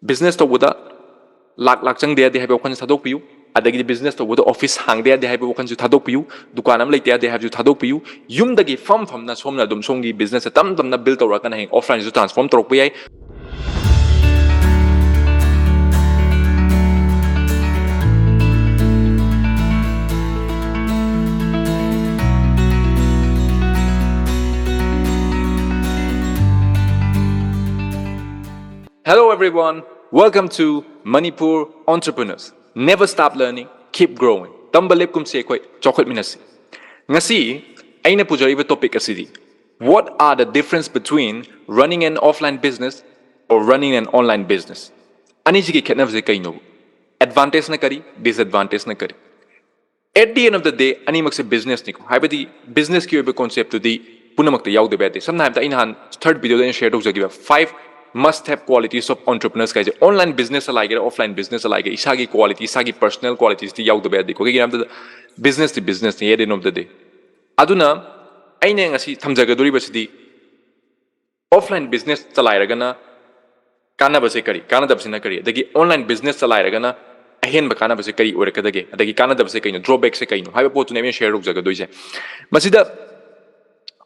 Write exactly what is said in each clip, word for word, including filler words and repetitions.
Business ꯇꯧꯕꯗ ꯂꯥꯛ ꯂꯥꯛ ꯆꯪꯗ ꯌꯥꯗꯦ ꯍꯥꯏꯕ ꯋꯥꯈꯜꯁꯨ ꯊꯥꯗꯣꯛꯄꯤꯌꯨ꯫ ꯑꯗꯒꯤꯗꯤ ꯕꯤꯖꯤꯅꯦꯁ ꯇꯧꯕꯗ ꯑꯣꯐꯤꯁ ꯍꯥꯡꯗ ꯌꯥꯗꯦ ꯍꯥꯏꯕ ꯋꯥꯈꯜꯁꯨ ꯊꯥꯗꯣꯛꯄꯤꯌꯨ꯫ ꯗꯨꯀꯥꯟ ꯑꯃ ꯂꯩꯇ ꯌꯥꯗꯦ ꯍꯥꯏꯕꯁꯨ ꯊꯥꯗꯣꯛꯄꯤꯌꯨ꯫ ꯌꯨꯝꯗꯒꯤ ꯐꯝ ꯐꯝꯅ ꯁꯣꯝꯅ ꯑꯗꯨꯝ ꯁꯣꯝꯒꯤ ꯕꯤꯖꯤꯅꯦꯁꯁꯦ ꯇꯞ ꯇꯞꯅ ꯕꯤꯜ ꯇꯧꯔꯛꯑꯒꯅ ꯍꯌꯦꯡ ꯑꯣꯐꯂꯥꯏꯟꯁꯨ ꯇ꯭ꯔꯥꯟꯁꯐꯣꯔꯝ ꯇꯧꯔꯛꯄ ꯌꯥꯏ꯫ Hello everyone, welcome to Manipur Entrepreneurs. Never stop learning, keep growing. ꯇꯝꯕ ꯂꯦꯞꯀꯨꯝꯁꯤ, ꯑꯩꯈꯣꯏ ꯆꯥꯎꯈꯠꯃꯤꯟꯅꯁꯤ꯫ ꯉꯁꯤ ꯑꯩꯅ ꯄꯨꯖꯔꯤꯕ ꯇꯣꯄꯤꯛ ꯑꯁꯤꯗꯤ, what are the difference between running an offline business or running an online business? ꯑꯅꯤꯁꯤꯒꯤ ꯈꯦꯠꯅꯕꯁꯦ ꯀꯩꯅꯣꯕ? ꯑꯦꯗꯚꯥꯟꯇꯦꯖꯅ ꯀꯔꯤ, ꯗꯤꯁꯑꯦꯗꯚꯥꯟꯇꯦꯖꯅ ꯀꯔꯤ? At the end of the day, ꯑꯅꯤꯃꯛꯁꯦ ꯕꯤꯖꯤꯅꯦꯁꯅꯤꯀꯣ꯫ ꯍꯥꯏꯕꯗꯤ ꯕꯤꯖꯤꯅꯦꯁꯀꯤ ꯑꯣꯏꯕ ꯀꯣꯟꯁꯦꯞꯇꯨꯗꯤ ꯄꯨꯝꯅꯃꯛꯇ ꯌꯥꯎꯗꯕ ꯌꯥꯗꯦ꯫ ꯁꯝꯅ ꯍꯥꯏꯔꯕꯗ, ꯑꯩ ꯅꯍꯥꯟ ꯊꯥꯔꯠ ꯚꯤꯗꯤꯑꯣꯗ ꯑꯩꯅ ꯁꯦꯌꯔ ꯇꯧꯖꯈꯤꯕ five must have qualities of entrepreneurs ꯀꯥꯏꯁꯦ, ꯑꯣꯟꯂꯥꯏꯟ ꯕꯤꯖꯤꯅꯦꯁ ꯂꯥꯏꯒꯦꯔꯥ, ꯑꯣꯐꯂꯥꯏꯟ ꯕꯤꯖꯤꯅꯦꯁ ꯂꯥꯏꯒꯦꯔꯥ, ꯏꯁꯥꯒꯤ ꯀ꯭ꯋꯥꯂꯤꯇꯤ, ꯏꯁꯥꯒꯤ ꯄꯔꯁꯣꯅꯦꯜ ꯀ꯭ꯋꯥꯂꯤꯇꯤꯁꯇꯤ ꯌꯥꯎꯗꯕ ꯌꯥꯗꯦꯀꯣ꯫ ꯀꯩꯒꯤꯅꯣ ꯍꯥꯏꯕꯗ, ꯕꯤꯖꯤꯅꯦꯁꯇꯤ ꯕꯤꯖꯤꯅꯦꯁꯅꯤ, at the end of the day꯫ ꯑꯗꯨꯅ ꯑꯩꯅ ꯉꯁꯤ ꯊꯝꯖꯒꯗꯧꯔꯤꯕꯁꯤꯗꯤ, ꯑꯣꯐꯂꯥꯏꯟ ꯕꯤꯖꯤꯅꯦꯁ ꯆꯂꯥꯏꯔꯒꯅ ꯀꯥꯟꯅꯕꯁꯦ ꯀꯔꯤ, ꯀꯥꯟꯅꯗꯕꯁꯤꯅ ꯀꯔꯤ, ꯑꯗꯒꯤ ꯑꯣꯟꯂꯥꯏꯟ ꯕꯤꯖꯤꯅꯦꯁ ꯆꯂꯥꯏꯔꯒꯅ ꯑꯍꯦꯟꯕ ꯀꯥꯟꯅꯕꯁꯦ ꯀꯔꯤ ꯑꯣꯏꯔꯛꯀꯗꯒꯦ, ꯑꯗꯒꯤ ꯀꯥꯟꯅꯗꯕꯁꯦ ꯀꯩꯅꯣ, ꯗ꯭ꯔꯣꯕꯦꯛꯁꯦ ꯀꯩꯅꯣ ꯍꯥꯏꯕ ꯄꯣꯠꯇꯨꯅꯦ ꯑꯩꯅ ꯁꯦꯌꯔ ꯇꯧꯖꯒꯗꯣꯏꯁꯦ꯫ ꯃꯁꯤꯗ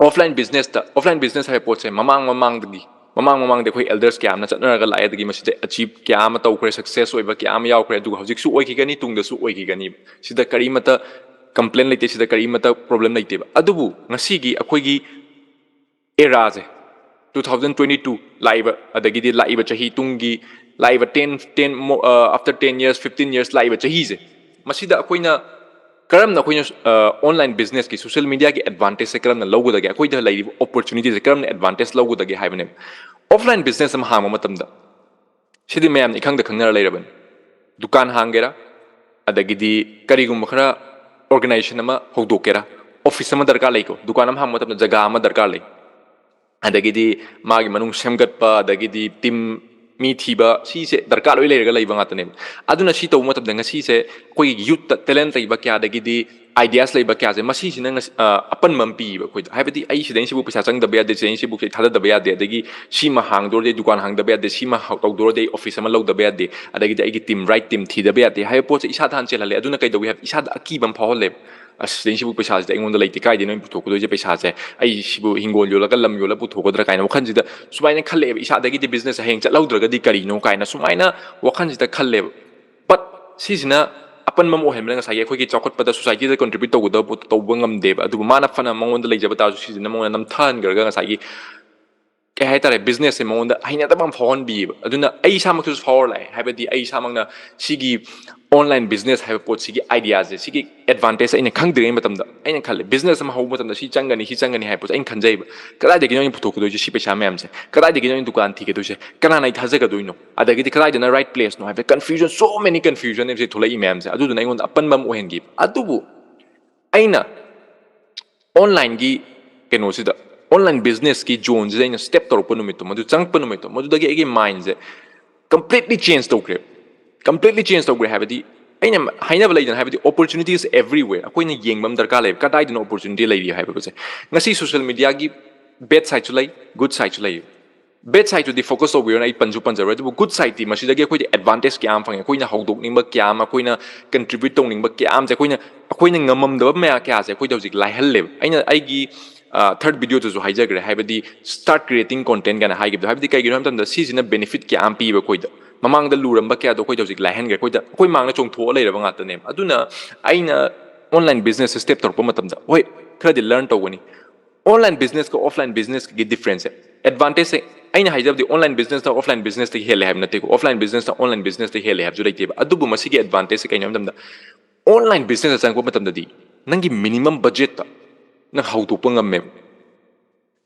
ꯑꯣꯐꯂꯥꯏꯟ ꯕꯤꯖꯤꯅꯦꯁꯇ, ꯑꯣꯐꯂꯥꯏꯟ ꯕꯤꯖꯤꯅꯦꯁ ꯍꯥꯏꯕ ꯄꯣꯠꯁꯦ ꯃꯃꯥꯡ ꯃꯃꯥꯡꯗꯒꯤ, ꯃꯃꯥꯡ ꯃꯃꯥꯡꯗ ꯑꯩꯈꯣꯏ ꯑꯦꯜꯗꯔꯁ ꯀꯌꯥ ꯑꯃꯅ ꯆꯠꯅꯔꯒ ꯂꯥꯛꯑꯦ, ꯑꯗꯒꯤ ꯃꯁꯤꯗ ꯑꯆꯤꯞ ꯀꯌꯥ ꯑꯃ ꯇꯧꯈ꯭ꯔꯦ, ꯁꯛꯁꯦꯁ ꯑꯣꯏꯕ ꯀꯌꯥ ꯑꯃ ꯌꯥꯎꯈ꯭ꯔꯦ, ꯑꯗꯨꯒ ꯍꯧꯖꯤꯛꯁꯨ ꯑꯣꯏꯈꯤꯒꯅꯤ, ꯇꯨꯡꯗꯁꯨ ꯑꯣꯏꯈꯤꯒꯅꯤ꯫ ꯁꯤꯗ ꯀꯔꯤꯃꯠꯇ ꯀꯝꯄ꯭ꯂꯦꯟ ꯂꯩꯇꯦ, ꯁꯤꯗ ꯀꯔꯤꯃꯠꯇ ꯄ꯭ꯔꯣꯕ꯭ꯂꯦꯝ ꯂꯩꯇꯦꯕ꯫ ꯑꯗꯨꯕꯨ ꯉꯁꯤꯒꯤ ꯑꯩꯈꯣꯏꯒꯤ ꯑꯦꯔꯥꯁꯦ, two thousand twenty two ꯂꯥꯛꯏꯕ, ꯑꯗꯒꯤꯗꯤ ꯂꯥꯛꯏꯕ ꯆꯍꯤ ꯇꯨꯡꯒꯤ, ꯂꯥꯛꯏꯕ ten, ten, after ten years, fifteen years ꯂꯥꯛꯏꯕ ꯆꯍꯤꯁꯦ, ꯃꯁꯤꯗ ꯑꯩꯈꯣꯏꯅ ꯀꯔꯝꯅ, ꯑꯩꯈꯣꯏꯅ ꯑꯣꯟꯂꯥꯏꯟ ꯕꯤꯖꯤꯅꯦꯁꯀꯤ, ꯁꯣꯁꯤꯌꯦꯜ ꯃꯤꯗꯤꯌꯥꯒꯤ ꯑꯦꯗꯚꯥꯟꯇꯦꯖꯁꯦ ꯀꯔꯝꯅ ꯂꯧꯒꯗꯒꯦ, ꯑꯩꯈꯣꯏꯗ ꯂꯩꯔꯤꯕ ꯑꯣꯄꯣꯔꯆꯨꯅꯤꯇꯤꯁꯦ ꯀꯔꯝꯅ ꯑꯦꯗꯚꯥꯟꯇꯦꯖ ꯂꯧꯒꯗꯒꯦ ꯍꯥꯏꯕꯅꯦꯕ꯫ ꯑꯣꯐꯂꯥꯏꯟ ꯕꯤꯖꯤꯅꯦꯁ ꯑꯃ ꯍꯥꯡꯕ ꯃꯇꯝꯗ ꯁꯤꯗꯤ ꯃꯌꯥꯝꯅ ꯏꯈꯪꯗ ꯈꯪꯅꯔ ꯂꯩꯔꯕꯅꯤ꯫ ꯗꯨꯀꯥꯟ ꯍꯥꯡꯒꯦꯔꯥ, ꯑꯗꯒꯤꯗꯤ ꯀꯔꯤꯒꯨꯝꯕ ꯈꯔ ꯑꯣꯔꯒꯅꯥꯏꯖꯦꯁꯟ ꯑꯃ ꯍꯧꯗꯣꯛꯀꯦꯔꯥ, ꯑꯣꯐꯤꯁ ꯑꯃ ꯗꯔꯀꯥꯔ ꯂꯩꯀꯣ, ꯗꯨꯀꯥꯟ ꯑꯃ ꯍꯥꯡꯕ ꯃꯇꯝꯗ ꯖꯒꯥ ꯑꯃ ꯗꯔꯀꯥꯔ ꯂꯩ, ꯑꯗꯒꯤꯗꯤ ꯃꯥꯒꯤ ꯃꯅꯨꯡ ꯁꯦꯝꯒꯠꯄ, ꯑꯗꯒꯤꯗꯤ ꯇꯤꯝ ꯃꯤ ꯊꯤꯕ, ꯁꯤꯁꯦ ꯗꯔꯀꯥꯔ ꯂꯣꯏ ꯂꯩꯔꯒ ꯂꯩꯕ ꯉꯥꯛꯇꯅꯦꯕ꯫ ꯑꯗꯨꯅ ꯁꯤ ꯇꯧꯕ ꯃꯇꯝꯗ ꯉꯁꯤꯁꯦ ꯑꯩꯈꯣꯏꯒꯤ youth ꯇ talent ꯂꯩꯕ ꯀꯌꯥꯗꯒꯤꯗꯤ ideas ꯂꯩꯕ ꯀꯌꯥꯁꯦ, ꯃꯁꯤꯁꯤꯅ ꯉꯁꯤ, ꯑ, ꯑꯄꯟꯕ ꯑꯃ ꯄꯤꯌꯦꯕ ꯑꯩꯈꯣꯏꯗ꯫ ꯍꯥꯏꯕꯗꯤ ꯑꯩ ꯁꯤꯗꯩ ꯁꯤꯕꯨ ꯄꯩꯁꯥ ꯆꯪꯗꯕ ꯌꯥꯗꯦ, ꯁꯤꯗꯩ ꯁꯤꯕꯨ ꯁꯤ ꯊꯥꯗꯗꯕ ꯌꯥꯗꯦ, ꯑꯗꯒꯤ ꯁꯤꯃ ꯍꯥꯡꯗꯣꯔꯗꯤ ꯑꯩ ꯗꯨꯀꯥꯟ ꯍꯥꯡꯗꯕ ꯌꯥꯗꯦ, ꯁꯤꯃ ꯍ-, ꯇꯧꯗꯣꯔꯗꯤ ꯑꯩ office ꯑꯃ ꯂꯧꯗꯕ ꯌꯥꯗꯦ, ꯑꯗꯒꯤꯗꯤ ꯑꯩꯒꯤ team, right team ꯊꯤꯗꯕ ꯌꯥꯗꯦ ꯍꯥꯏꯕ ꯄꯣꯠꯁꯦ ꯏꯁꯥꯗ ꯍꯥꯟꯅ ꯆꯦꯜꯍꯜꯂꯦ꯫ ꯑꯗꯨꯅ ꯀꯩꯗꯧꯏ ꯍꯥꯏꯕ, ꯏꯁꯥꯗ ꯑꯀꯤꯕ ꯑꯃ ꯐꯥꯎꯍꯜꯂꯦꯕ꯫ ꯑꯁ, ꯁꯤꯗꯩ ꯁꯤꯕꯨ ꯄꯩꯁꯥꯁꯤꯗꯤ ꯑꯩꯉꯣꯟꯗ ꯂꯩꯇꯦ, ꯀꯥꯏꯗꯩꯅꯣ ꯑꯩꯅ ꯄꯨꯊꯣꯛꯀꯗꯣꯏꯁꯦ ꯄꯩꯁꯥꯁꯦ? ꯑꯩ ꯁꯤꯕꯨ ꯍꯤꯡꯒꯣꯜ ꯌꯣꯜꯂꯒ ꯂꯝ ꯌꯣꯜꯂ ꯄꯨꯊꯣꯛꯀꯗ꯭ꯔꯥ ꯀꯥꯏꯅ ꯋꯥꯈꯜꯁꯤꯗ ꯁꯨꯃꯥꯏꯅ ꯈꯜꯂꯛꯑꯦꯕ꯫ ꯏꯁꯥꯗꯒꯤꯗꯤ business ꯍꯌꯦꯡ ꯆꯠꯍꯧꯗ꯭ꯔꯒꯗꯤ ꯀꯔꯤꯅꯣ ꯀꯥꯏꯅ ꯁꯨꯃꯥꯏꯅ ꯋꯥꯈꯜꯁꯤꯗ ꯈꯜꯂꯦꯕ꯫ But ꯁꯤꯁꯤꯅ ꯑꯄꯟꯕ ꯑꯃ ꯑꯣꯏꯍꯟꯕꯅ ꯉꯁꯥꯏꯒꯤ ꯑꯩꯈꯣꯏꯒꯤ ꯆꯥꯎꯈꯠꯄꯗ, society ꯗ contribute ꯇꯧꯒꯗꯕ ꯄꯣꯠꯇꯣ ꯇꯧꯕ ꯉꯝꯗꯦꯕ꯫ ꯑꯗꯨꯕꯨ ꯃꯥꯅ ꯐꯅ ꯃꯉꯣꯟꯗ ꯂꯩꯖꯕ ꯇꯥꯔꯁꯨ, ꯁꯤꯁꯤꯅ ꯃꯉꯣꯟꯗ ꯅꯝꯊꯍꯟꯈ꯭ꯔꯒ ꯉꯁꯥꯏꯒꯤ, ꯀꯩ ꯍꯥꯏꯇꯥꯔꯦ, business ꯁꯦ ꯃꯉꯣꯟꯗ ꯍꯩꯅꯗꯕ ꯑꯃ ꯐꯥꯎꯍꯟꯕꯤꯌꯦꯕ꯫ ꯑꯗꯨꯅ ꯑꯩ ꯏꯁꯥꯃꯛꯇꯁꯨ ꯐꯥꯎꯔ ꯂꯥꯛꯑꯦ꯫ ꯍꯥꯏꯕꯗꯤ ꯑꯩ ꯏꯁꯥꯃꯛꯅ ꯁꯤꯒꯤ online business ꯍꯥꯏꯕ ꯄꯣꯠꯁꯤꯒꯤ idea ꯁꯦ, ꯁꯤꯒꯤ advantage ꯑꯩꯅ ꯈꯪꯗ꯭ꯔꯤꯉꯩ ꯃꯇꯝꯗ ꯑꯩꯅ ꯈꯜꯂꯦ, business ꯑꯃ ꯍꯧꯕ ꯃꯇꯝꯗ ꯁꯤ ꯆꯪꯒꯅꯤ, ꯁꯤ ꯆꯪꯒꯅꯤ ꯍꯥꯏꯕ ꯄꯣꯠꯁꯦ ꯑꯩꯅ ꯈꯟꯖꯩꯕ꯫ ꯀꯗꯥꯏꯗꯒꯤꯅꯣ ꯑꯩꯅ ꯄꯨꯊꯣꯛꯀꯗꯣꯏꯁꯦ ꯁꯤ ꯄꯩꯁꯥ ꯃꯌꯥꯝꯁꯦ? ꯀꯗꯥꯏꯗꯒꯤꯅꯣ ꯑꯩꯅ ꯗꯨꯀꯥꯟ ꯊꯤꯒꯗꯣꯏꯁꯦ? ꯀꯅꯥꯅ ꯑꯩ ꯊꯥꯖꯒꯗꯣꯏꯅꯣ? ꯑꯗꯒꯤꯗꯤ ꯀꯗꯥꯏꯗꯅ right place ꯅꯣ ꯍꯥꯏꯕ confusion, so many confusion ꯁꯦ ꯊꯣꯛꯂꯛꯏ ꯃꯌꯥꯝꯁꯦ꯫ ꯑꯗꯨꯗꯨꯅ ꯑꯩꯉꯣꯟꯗ ꯑꯄꯟꯕ ꯑꯃ ꯑꯣꯏꯍꯟꯈꯤꯕ꯫ ꯑꯗꯨꯕꯨ ꯑꯩꯅ online ꯒꯤ ꯀꯩꯅꯣꯁꯤꯗ, online business ꯀꯤ zone ꯁꯤꯗ ꯑꯩꯅ step ꯇꯧꯔꯛꯄ ꯅꯨꯃꯤꯠꯇꯣ, ꯃꯗꯨ ꯆꯪꯉꯛꯄ ꯅꯨꯃꯤꯠꯇꯣ, ꯃꯗꯨꯗꯒꯤ ꯑꯩꯒꯤ mind ꯁꯦ completely change ꯇꯧꯈ꯭ꯔꯦ꯫ Completely change ꯇꯧꯈ꯭ꯔꯦ ꯍꯥꯏꯕꯗꯤ, ꯑꯩꯅ ꯍꯥꯏꯅꯕ ꯂꯩꯗꯅ, ꯍꯥꯏꯕꯗꯤ opportunity is everywhere꯫ ꯑꯩꯈꯣꯏꯅ ꯌꯦꯡꯕ ꯑꯃ ꯗꯔꯀꯥꯔ ꯂꯩꯌꯦꯕ, ꯀꯗꯥꯏꯗꯅꯣ opportunity ꯂꯩꯔꯤ ꯍꯥꯏꯕꯁꯦ꯫ ꯉꯁꯤ social media ꯒꯤ bad side ꯁꯨ ꯂꯩ, good side ꯁꯨ ꯂꯩ꯫ Bad side ꯇꯨꯗꯤ focus ꯇꯧꯕꯤꯔꯣꯅ ꯑꯩ ꯄꯟꯁꯨ ꯄꯟꯖꯔꯣꯏ꯫ ꯑꯗꯨꯕꯨ good side ꯇꯤ ꯃꯁꯤꯗꯒꯤ ꯑꯩꯈꯣꯏꯗ advantage ꯀꯌꯥ ꯑꯃ ꯐꯪꯉꯦ꯫ ꯑꯩꯈꯣꯏꯅ ꯍꯧꯗꯣꯛꯅꯤꯡꯕ ꯀꯌꯥ ꯑꯃ, ꯑꯩꯈꯣꯏꯅ contribute ꯇꯧꯅꯤꯡꯕ ꯀꯌꯥ ꯑꯃꯁꯦ, ꯑꯩꯈꯣꯏꯅ, ꯑꯩꯈꯣꯏꯅ ꯉꯝꯃꯝꯗꯕ ꯃꯌꯥꯝ ꯀꯌꯥꯁꯦ ꯑꯩꯈꯣꯏꯗ ꯍꯧꯖꯤꯛ ꯂꯥꯏꯍꯜꯂꯦꯕ꯫ ꯑꯩꯅ ꯑꯩꯒꯤ, ꯑ, third video ꯗꯁꯨ ꯍꯥꯏꯖꯈ꯭ꯔꯦ, ꯍꯥꯏꯕꯗꯤ start creating content ꯀꯥꯏꯅ ꯍꯥꯏꯈꯤꯕꯗꯣ꯫ ꯍꯥꯏꯕꯗꯤ ꯀꯩꯒꯤꯅꯣ ꯍꯥꯏꯕ ꯃꯇꯝꯗ ꯁꯤꯁꯤꯅ benefit ꯀꯌꯥ ꯑꯃ ꯄꯤꯕ ꯑꯩꯈꯣꯏꯗ꯫ ꯃꯃꯥꯡꯗ ꯂꯨꯔꯝꯕ ꯀꯌꯥꯗꯣ ꯑꯩꯈꯣꯏꯗ ꯍꯧꯖꯤꯛ ꯂꯥꯏꯍꯟꯈ꯭ꯔꯦ꯫ ꯑꯩꯈꯣꯏꯗ, ꯑꯩꯈꯣꯏ ꯃꯥꯡꯗ ꯆꯣꯡꯊꯣꯛꯑ ꯂꯩꯔꯕ ꯉꯥꯛꯇꯅꯦꯕ꯫ ꯑꯗꯨꯅ ꯑꯩꯅ online business ꯁꯦ step ꯇꯧꯔꯛꯄ ꯃꯇꯝꯗ, ꯍꯣꯏ, ꯈꯔꯗꯤ learn ꯇꯧꯒꯅꯤ꯫ Online business ꯀ offline business ꯀꯤ difference ꯁꯦ, advantage ꯁꯦ, ꯑꯩꯅ ꯍꯥꯏꯖꯕꯗꯤ online business ꯅ offline business ꯇꯒꯤ ꯍꯦꯜꯂꯦ ꯍꯥꯏꯕ ꯅꯠꯇꯦꯀꯣ, offline business ꯅ online business ꯇꯒꯤ ꯍꯦꯜꯂꯦ ꯍꯥꯏꯕꯁꯨ ꯂꯩꯇꯦꯕ꯫ ꯑꯗꯨꯕꯨ ꯃꯁꯤꯒꯤ advantage ꯁꯦ ꯀꯩꯅꯣ ꯍꯥꯏꯕ ꯃꯇꯝꯗ, online business ꯇ ꯆꯪꯉꯛꯄ ꯃꯇꯝꯗꯗꯤ ꯅꯪꯒꯤ minimum budget ꯇ ꯅꯪ ꯍꯧꯗꯣꯛꯄ ꯉꯝꯃꯦꯕ꯫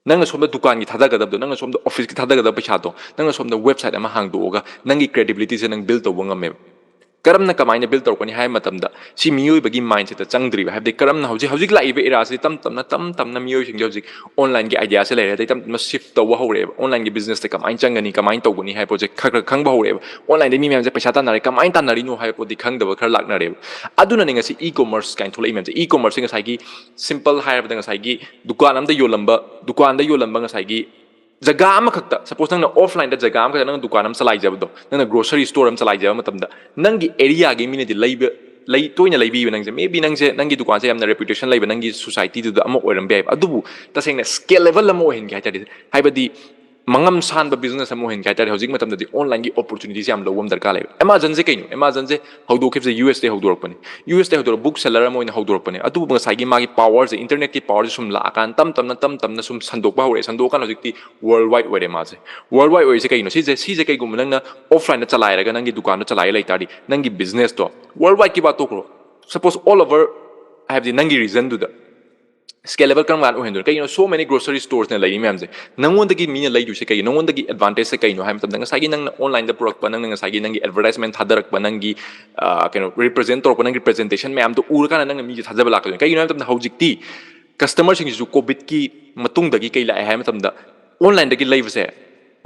ꯅꯪꯅ ꯁꯣꯝꯗ ꯗꯨꯀꯥꯟꯒꯤ ꯊꯥꯗꯒꯗꯕꯗꯣ, ꯅꯪꯅ ꯁꯣꯝꯗ office ꯀꯤ ꯊꯥꯗꯒꯗꯕ ꯄꯩꯁꯥꯗꯣ, ꯅꯪꯅ ꯁꯣꯝꯗ website ꯑꯃ ꯍꯥꯡꯗꯣꯛꯑꯒ ꯅꯪꯒꯤ credibility ꯁꯦ ꯅꯪ build ꯇꯧꯕ ꯉꯝꯃꯦꯕ꯫ ꯀꯔꯝꯅ ꯀꯃꯥꯏꯅ build ꯇꯧꯔꯛꯀꯅꯤ ꯍꯥꯏꯕ ꯃꯇꯝꯗ, ꯁꯤ ꯃꯤꯑꯣꯏꯕꯒꯤ mindset ꯇ ꯆꯪꯗ꯭ꯔꯤꯕ, ꯍꯥꯏꯕꯗꯤ ꯀꯔꯝꯅ ꯍꯧꯖꯤꯛ, ꯍꯧꯖꯤꯛ ꯂꯥꯛꯏꯕ era ꯁꯤꯗꯤ ꯇꯞ ꯇꯞꯅ, ꯇꯞ ꯇꯞꯅ ꯃꯤꯑꯣꯏꯁꯤꯡꯁꯦ ꯍꯧꯖꯤꯛ online ꯒꯤ idea ꯁꯦ ꯂꯩꯔꯦ, ꯑꯗꯩ ꯇꯞ ꯇꯞꯅ shift ꯇꯧꯕ ꯍꯧꯔꯛꯑꯦꯕ, online ꯒꯤ business ꯇ ꯀꯃꯥꯏꯅ ꯆꯪꯒꯅꯤ, ꯀꯃꯥꯏꯅ ꯇꯧꯒꯅꯤ ꯍꯥꯏꯕ ꯄꯣꯠꯁꯦ ꯈꯔ ꯈꯔ ꯈꯪꯕ ꯍꯧꯔꯛꯑꯦꯕ, online ꯗꯩ ꯃꯤ ꯃꯌꯥꯝꯁꯦ ꯄꯩꯁꯥ ꯇꯥꯟꯅꯔꯦ, ꯀꯃꯥꯏꯅ ꯇꯥꯟꯅꯔꯤꯅꯣ ꯍꯥꯏꯕ ꯄꯣꯠꯇꯤ ꯈꯪꯗꯕ ꯈꯔ ꯂꯥꯛꯅꯔꯦꯕ꯫ ꯑꯗꯨꯅꯅꯦ ꯉꯁꯤ e-commerce ꯀꯥꯏꯅ ꯊꯣꯛꯂꯛꯏ ꯃꯌꯥꯝꯁꯦ꯫ E-commerce ꯁꯦ ꯉꯁꯥꯏꯒꯤ simple ꯍꯥꯏꯔꯕꯗ ꯉꯁꯥꯏꯒꯤ ꯗꯨꯀꯥꯟ ꯑꯝꯗ ꯌꯣꯜꯂꯝꯕ, ꯗꯨꯀꯥꯟꯗ ꯌꯣꯜꯂꯝꯕ ꯉꯁꯥꯏꯒꯤ ꯖꯒꯥ ꯑꯃꯈꯛꯇ, suppose ꯅꯪꯅ offline ꯗ ꯖꯒꯥ ꯑꯃꯈꯛꯇ ꯅꯪꯅ ꯗꯨꯀꯥꯟ ꯑꯃ ꯆꯂꯥꯏꯖꯕꯗꯣ, ꯅꯪꯅ grocery store ꯑꯃ ꯆꯂꯥꯏꯖꯕ ꯃꯇꯝꯗ ꯅꯪꯒꯤ area ꯒꯤ ꯃꯤꯅꯗꯤ ꯂꯩꯕ, ꯂꯩ, ꯇꯣꯏꯅ ꯂꯩꯕꯤꯕ ꯅꯪꯁꯦ, maybe ꯅꯪꯁꯦ, ꯅꯪꯒꯤ ꯗꯨꯀꯥꯟꯁꯦ ꯌꯥꯝꯅ reputation ꯂꯩꯕ ꯅꯪꯒꯤ society ꯗꯨꯗ ꯑꯃ ꯑꯣꯏꯔꯝꯕ ꯌꯥꯏꯕ, ꯑꯗꯨꯕꯨ ꯇꯁꯦꯡꯅ scalable ꯑꯃ ꯑꯣꯏꯍꯟꯒꯦ ꯍꯥꯏ ꯇꯥꯔꯗꯤ, ꯍꯥꯏꯕꯗꯤ ꯃꯉꯝ ꯁꯥꯟꯕ business ꯑꯃ ꯑꯣꯏꯍꯟꯒꯦ ꯍꯥꯏ ꯇꯥꯔꯗꯤ ꯍꯧꯖꯤꯛ ꯃꯇꯝꯗꯗꯤ online ꯒꯤ opportunity ꯁꯦ ꯌꯥꯝ ꯂꯧꯕ ꯑꯃ ꯗꯔꯀꯥꯔ ꯂꯩꯕ꯫ Amazon ꯁꯦ ꯀꯩꯅꯣ? Amazon ꯁꯦ ꯍꯧꯗꯣꯛꯈꯤꯕꯁꯦ U S ꯇꯩ ꯍꯧꯗꯣꯔꯛꯄꯅꯤ꯫ U S ꯇꯩ ꯍꯧꯗꯣꯔꯛꯄ book seller ꯑꯃ ꯑꯣꯏꯅ ꯍꯧꯗꯣꯔꯛꯄꯅꯦ꯫ ꯑꯗꯨꯕꯨ ꯉꯁꯥꯏꯒꯤ ꯃꯥꯒꯤ power ꯁꯦ, internet ꯀꯤ power ꯁꯦ ꯁꯨꯝ ꯂꯥꯛꯑꯀꯥꯟꯗ ꯇꯞ ꯇꯞꯅ, ꯇꯞ ꯇꯞꯅ ꯁꯨꯝ ꯁꯟꯗꯣꯛꯄ ꯍꯧꯔꯛꯑꯦ꯫ ꯁꯟꯗꯣꯛꯑꯀꯥꯟꯗ ꯍꯧꯖꯤꯛꯇꯤ world wide ꯑꯣꯏꯔꯦ ꯃꯥꯁꯦ꯫ World wide ꯑꯣꯏꯔꯤꯁꯦ ꯀꯩꯒꯤꯅꯣ? ꯁꯤꯁꯦ, ꯁꯤꯁꯦ ꯀꯩꯒꯨꯝꯕ ꯅꯪꯅ offline ꯗ ꯆꯂꯥꯏꯔꯒ, ꯅꯪꯒꯤ ꯗꯨꯀꯥꯟꯗꯣ ꯆꯂꯥꯏꯔ ꯂꯩ ꯇꯥꯔꯗꯤ, ꯅꯪꯒꯤ business ꯇꯣ world wide ꯀꯤ ꯋꯥ ꯇꯣꯛꯈ꯭ꯔꯣ, suppose all over, ꯍꯥꯏꯕꯗꯤ ꯅꯪꯒꯤ region ꯗꯨꯗ scalable ꯀꯔꯝ ꯀꯥꯟꯗ ꯑꯣꯏꯍꯟꯗꯣꯏꯅꯣ? ꯀꯩꯒꯤꯅꯣ so many grocery stores ꯅ ꯂꯩꯔꯤ ꯃꯌꯥꯝꯁꯦ? ꯅꯪꯉꯣꯟꯗꯒꯤ ꯃꯤꯅ ꯂꯩꯗꯣꯏꯁꯦ ꯀꯩꯒꯤꯅꯣ? ꯅꯪꯉꯣꯟꯗꯒꯤ advantage ꯁꯦ ꯀꯩꯅꯣ ꯍꯥꯏꯕ ꯃꯇꯝꯗ, ꯉꯁꯥꯏꯒꯤ ꯅꯪꯅ online ꯗ ꯄꯨꯔꯛꯄ, ꯅꯪꯅ ꯉꯁꯥꯏꯒꯤ ꯅꯪꯒꯤ advertisement ꯊꯥꯗꯔꯛꯄ, ꯅꯪꯒꯤ, ꯑ, ꯀꯩꯅꯣ, represent ꯇꯧꯔꯛꯄ, ꯅꯪꯒꯤ presentation ꯃꯌꯥꯝꯗꯣ ꯎꯔꯀꯥꯟꯗ ꯅꯪꯅ ꯃꯤꯁꯦ ꯊꯥꯖꯕ ꯂꯥꯛꯀꯗꯣꯏꯅꯤ꯫ ꯀꯩꯒꯤꯅꯣ ꯍꯥꯏꯕ ꯃꯇꯝꯗ ꯍꯧꯖꯤꯛꯇꯤ customer ꯁꯤꯡꯁꯤꯁꯨ covid ꯀꯤ ꯃꯇꯨꯡꯗꯒꯤ ꯀꯩ ꯂꯥꯛꯑꯦ ꯍꯥꯏꯕ ꯃꯇꯝꯗ, online ꯗꯒꯤ ꯂꯩꯕꯁꯦ,